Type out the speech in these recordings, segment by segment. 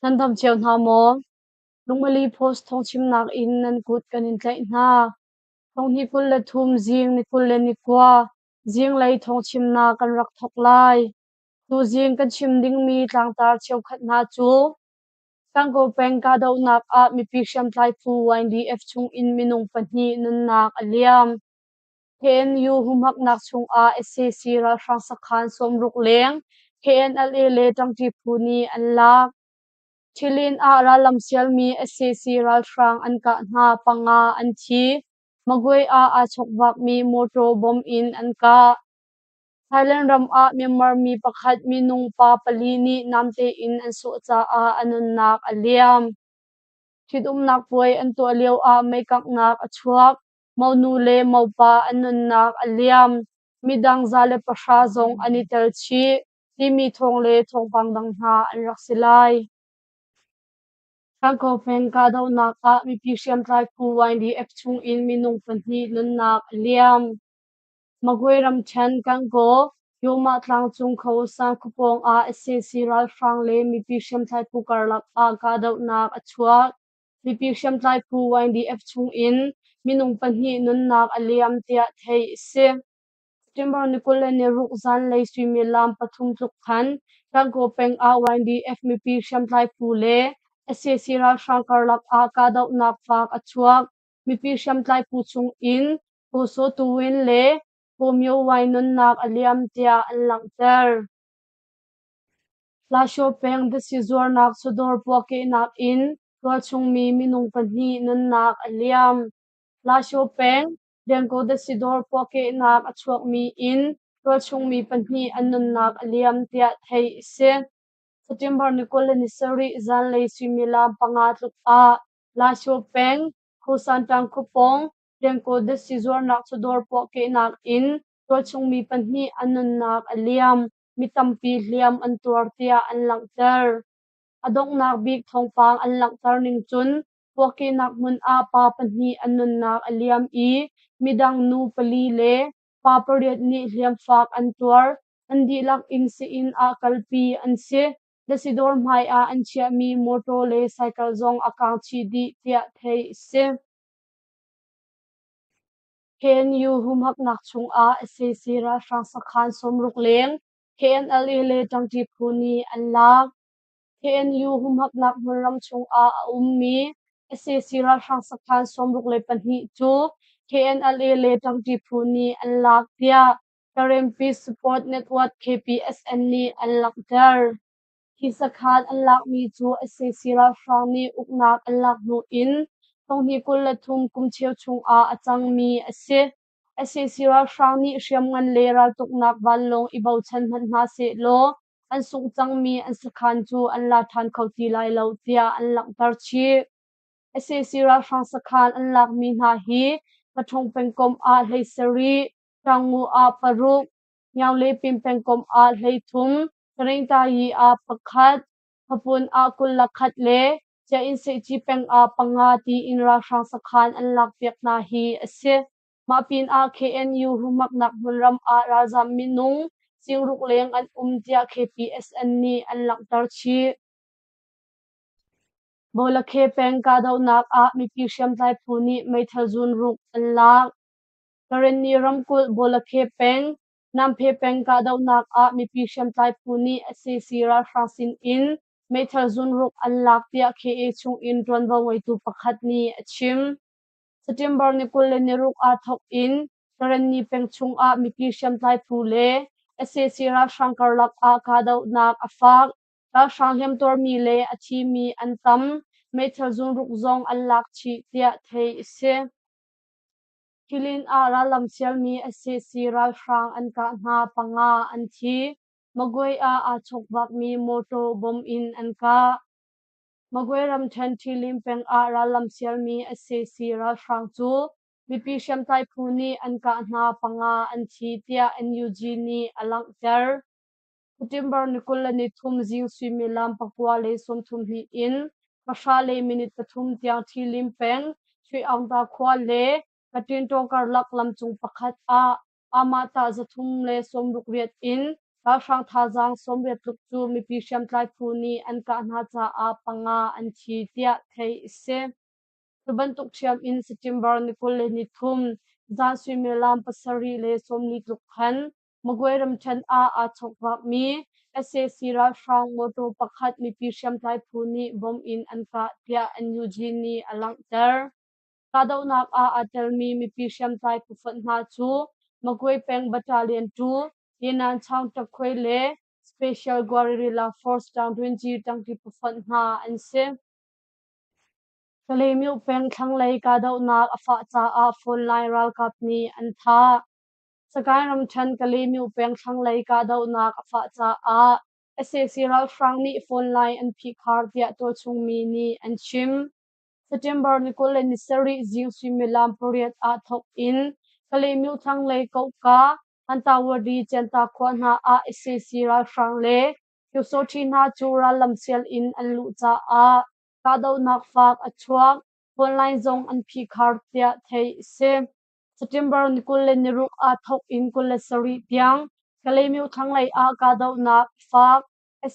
Nan dam cio hna maw? Lungmali Post thawngchimnak in nan kut kan in tlaih hna. Thonghnih 23 zing ni 29 zinglei thawngchimnak kan rak thawk lai. Tuzing kan chim dingmi tlangtar cheukhat hna cu Gangaw peng kahdohnak ah mipi hriamtlai phu YDF chungin minung pahnih nunnak a liam. KNU humhaknak chungah sac ralhrang sakhan 60 leng KNLA le ṭangṭi phu nih an lak. Thilin ah rallam sialmi sac ralhrang an kah hna panga an thi. Magway ah aa chokvakmi mawṭaw bom in an kah. Thailand ram ah Myanmar mi pakhat minung pa pali nih namte in an sawh caah a nunnak a liam. Ṭhitumnak puai an tuah lioah meikanghnak a chuak. Monu le mopa an nunnak a liam. Midang 110 zong an i tel chih timi thawng le thawngpang dang hna an rak si lai. Gangaw peng kahdohnak ah mipi hriamtlai phu YDF chungin minung pahnih nunnak a liam. Magway ramṭhen Gangaw, Yoma tlangcung Khaosang khuapawng ah sac ralhrang le mipi hriamtlai phu karlak ah kahdohnak a chuak. Mipi hriamtlai phu YDF chungin minung pahnih nunnak a liam tiah theih a si. September ni 26 zanlei suimilam pathum tluk khan Gangaw peng ah YDF mipi hriamtlai phu le sac ralhrang karlak ah kahdohnak faak a chuak. Mipi hriamtlai phu chungin Ko Saw Tu Win le Ko Myo Wai nunnak a liam tiah an langhter. Lasho peng datsi zuarnak chawdawr puahkehnak in tualchungmi minung pahnih nunnak a liam. Lasho peng Dengko datsi dawr puahkehnak a chuakmi in tualchungmi pahnih an nunnak a liam tiah theih a si. September ni 27 zanlei suimilam panga tluk ah Lasho peng Khosantang khuapawng Dengkaw datsi zuarnak chawdawr puahkehnak in tualchungmi pahnih an nunnak a liam. Mi tampi hliam an tuar tiah an langhter. A donghnak bik thawngpang an langhter ning cun puahkehnak hmun ah pa pahnih an nunnak a liam i midang nu pali le pa pariat nih hliamfak an tuar. An dihlak in sii-inn ah kalpi an si. Datsi-dawr hmai ah an chiahmi mawṭaw le cycle zong a kaang chih dih tiah theih a si. KNU humhaknak chungah sac ralhrang sakhan 60 leng KNLA le ṭangṭi phu nih an lak. KNU humhaknak hmunram chungah a ummi sac ralhrang sakhan 62 cu KNLA le ṭangṭi phu nih an lak tiah Karen Peace Support Network KPSN nih an langhter. Hi sakhan an lakmi cu sac ralhrang nih uknak an lak hnu in thonghnih 23 kum cheu chungah a cangmi a si. Sac ralhrang nih hriamngan le raltuknak vanlawng i bochan hmanh hna sehlaw an sungh cangmi an sakhan cu an la ṭhan kho ti lai lo tiah an langhter chih. Sac ralhrang sakhan an lakmi hna hi Paṭhung pengkomh ah 17, Ṭangngu ah paruk, Ngiaulepin pengkomh ah 13, Taringtayi ah pakhat, Hapun ah 21 le Ciainseihci peng ah panga tiin ralhrang sakhan an lakpiak hna hi a si. Mah pinah KNU humhaknak hmunram ah ralzaam minung 6,000 leng an um tiah KPSN nih an langhter chih. Bawlakhe peng kahdohnak ah mipi hriamtlai phu nih meithal zunruk an lak. Karenni ramkulh Bawlakhe peng Namphe peng kahdohnak ah mipi hriamtlai phu nih sac ralhrang sin in meithal zunruk an lak tiah KA chungin ṭuanvo ngeitu pakhat nih a chim. September ni 26 aa thawk in Karenni peng chungah mipi hriamtlai phu le sac ralhrang karlak ah kahdohnak a fak. Ralhrang hliamtuarmi le a thimi an tam. Meithal zunruk zong an lak chih tiah theih a si. Thilin ah rallam sialmi sac ralhrang an kah hna panga an thi. Magway ah aa chokvakmi mawṭaw bom in an kah. Magway ramṭhen Ṭhilin peng ah rallam sialmi sac ralhrang cu mipi hriamtlai phu nih an kah hna panga an thi tiah NUG nih a langhter. September ni 23 zing suimilam 9:32 in pahra le minute pathum tiang Ṭhilin peng Shwe-aungta khua le Kaṭintaw karlak lamcung pakhat ah amah tah 368 in. Ralhrang thazaang 80 tluk cu mipi hriamtlai phu nih an kah hna caah panga an thi tiah theih a si. Cu bantuk ṭhiam in September ni 23 zan suimilam 7:40 tluk khan Magway ramṭhen ah aa chawkvakmi sac ralhrang mawṭaw pakhat mipi hriamtlai phu nih bomb in an kah tiah NUG nih a langhter. Kahdohnak ah aa telmi mipi hriamtlai phufonh hna cu Magway peng Battalion 2, Yenan Chaung Ṭakhuai le Special Guerrilla Force Ṭaungṭuinci ṭangṭi phufonh hna an si. Kalaymyo peng thlanglei kahdohnak a fah caah phone line ralkap nih an thah. Sagaing ramṭhen Kalaymyo peng thlanglei kahdohnak a fah caah sac ralhrang nih phone line an phihkhar tiah tualchung mi nih an chim. September ni 27 zing suimilam 8 ah thawk in Kalaymyo thlanglei Kohka, Hantawady Cianta khua hna ah sac ralhrang le Pyusawṭhi hna cu rallam sial in an luh caah kahdohnak faak a chuak. Phone line zong an phihkhar tiah theih a si. September ni 26 ah thawk in 27 tiang Kalaymyo thlanglei ah kahdohnak a faak.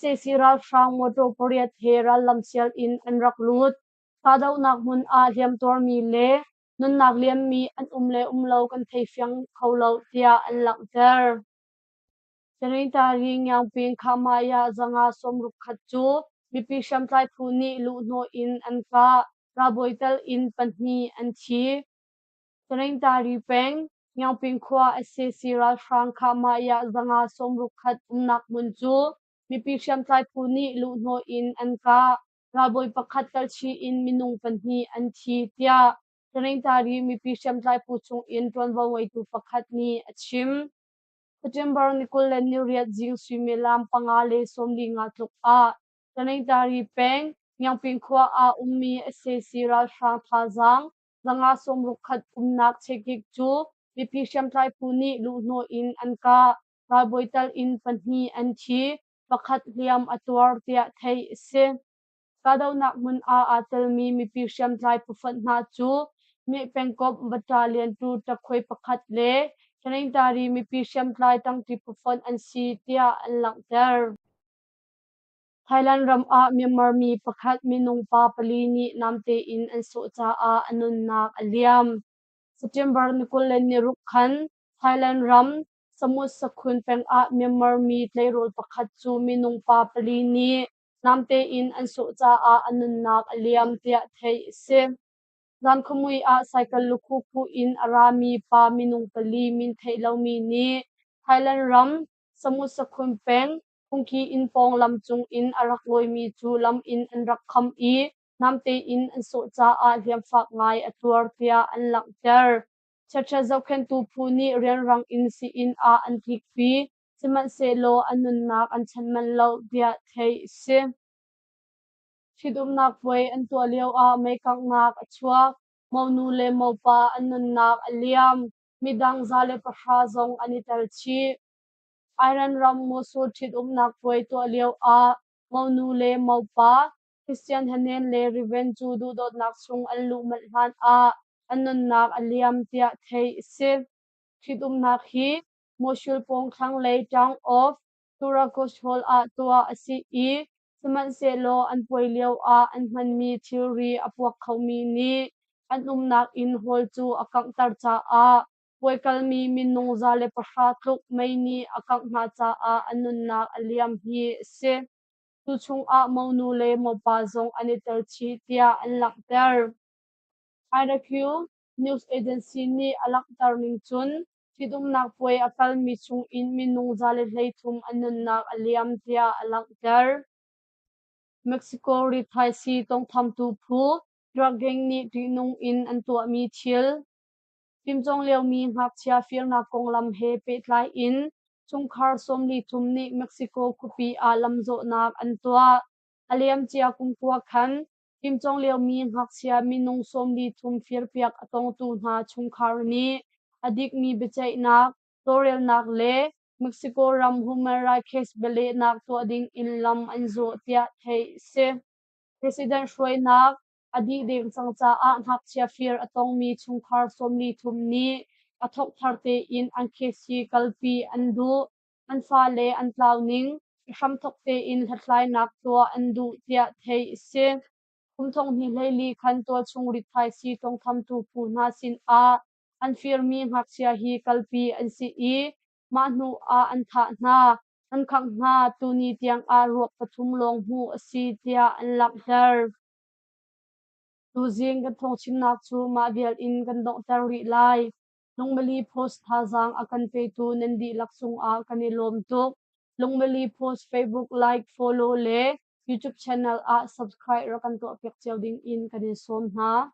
Sac ralhrang mawṭaw pariat he rallam sial in an rak lut. Kahdohnak hmun ah hliamtuarmi le nunnak liammi an um le um lo kan thei fiang kho lo tiah an langhter. Tanintari Ngiangping Khahmaiah 561 cu mipi hriamtlai phu nih luhhnawh in an kah. Ralbawi tal in pahnih an thi. Tanintari peng, Ngiangping khua sac ralhrang Khahmaiah 561 umnak hmun cu mipi hriamtlai phu nih luhhnawh in an kah. Ralbawi pakhat telchih in minung pahnih an thi tiah Tanintari mipi hriamtlai phu chung in ṭuanvo ngeitu pakhat nih a chim. September ni 28 zing suimilam 5:45 tluk ah Tanintari peng, Ngiangping khua ah ummi sac ralhrang thazaang 561 umnak chekik cu mipi hriamtlai phu nih luhhnawh in an kah. Ralbawi tal in pahnih an thi, pakhat hliam a tuar tiah theih a si. Kahdohnak hmun ah aa telmi mipi hriamtlai phufonh hna cu Meh pengkomh Battalion 2 ṭakhuai pakhat le Tanintari mipi hriamtlai ṭangṭi phufonh an si tiah an langhter. Thailand ram ah Myanmar mi pakhat minung pa pali nih namte in an sawh caah a nunnak a liam. September ni 26 khan Thailand ram Samut Sakhun peng ah Myanmar mi tleirawl pakhat cu minung pa pali nih namte in an sawh caah a nunnak a liam tiah theih a si. Zan khuamui ah cycle lukhuh phu in a rami pa minung pali min theih lomi nih Thailand ram Samut Sakhun peng phungki inn pawng lam cung in a rak lawimi cu lam in an rak kham i namte in an sawh caah hliamfak ngai a tuar tiah an langhter. Chiaṭha zohkhenhtu phu nih rianrang in sii-inn ah an tlikpi. Sihmanhsehlaw a nunnak an chanh manh lo tiah theih a si. Ṭhitumnak puai an tuah lioah meikanghnak a chuak. Monu le mopa an nunnak a liam. Midang 110 zong an i tel chih. Iran ram Mosul ṭhitumnak puai tuah lioah monu le mopa Christian Hanen le Riven cu duhdawtnak chung an luh manh hlan ah an nunnak a liam tiah theih a si. Ṭhitumnak hi Mosul pawng thlanglei town of Turakush Hall ah tuah a si i sihmanhsehlaw an puai lioah an hmanmi thilri a puak khomi nih an umnak inn hall cu a kanghter caah puai kalmi minung 110 tluk mei nih a kangh hna caah a nunnak a liam hi a si. Cu chungah monu le mopa zong an i tel chih tiah an langhter. IRQ News Agency nih a langhter ning cun ṭhitumnak puai a kalmi chungin minung 133 an nunnak a liam tiah a langhter. Mexico rithaisii tawngthamtu phu drug gang nih ṭihnung in an tuahmi thil fimcawng liomi ngakchia firnak konglam he pehtlai in chungkhar 43 nih Mexico khuapi ah lamzawhnak an tuah. A liamcia kum kua khan Fimcawng liomi ngakchia minung 43 firpiak a tongtu hna chungkhar nih a dikmi biaceihnak, tawlrelnak le Mexico ram human rights case bialehnak tuah ding in lam an zawh tiah theih a si. President hruainak a dih deng cang caah ngakchia fir a tongmi chungkhar 43 nih a thawk thar tein an case hi kalpi an duh. an fale an tlau ning a hramthawk tein hlathlainak tuah an duh tiah theih a si. Kum 2024 khan tualchung rithaisii tawngthamtu phu hna sinah an firmi ngakchia hi kalpi an si i mah hnu ah an thah hna, an khangh hna. Tuni tiangah ruak pathum lawng hmuh a si tiah an langhter. Tuzing kan thawngchimnak cu mah vial in kan donghter rih lai. Lungmali Post thazaang a kan petu nan dihlak cungah kan i lawm tuk. Lungmali Post Facebook like, follow le YouTube channel ah subscribe rak kan tuahpiak cio ding in kan in sawm hna.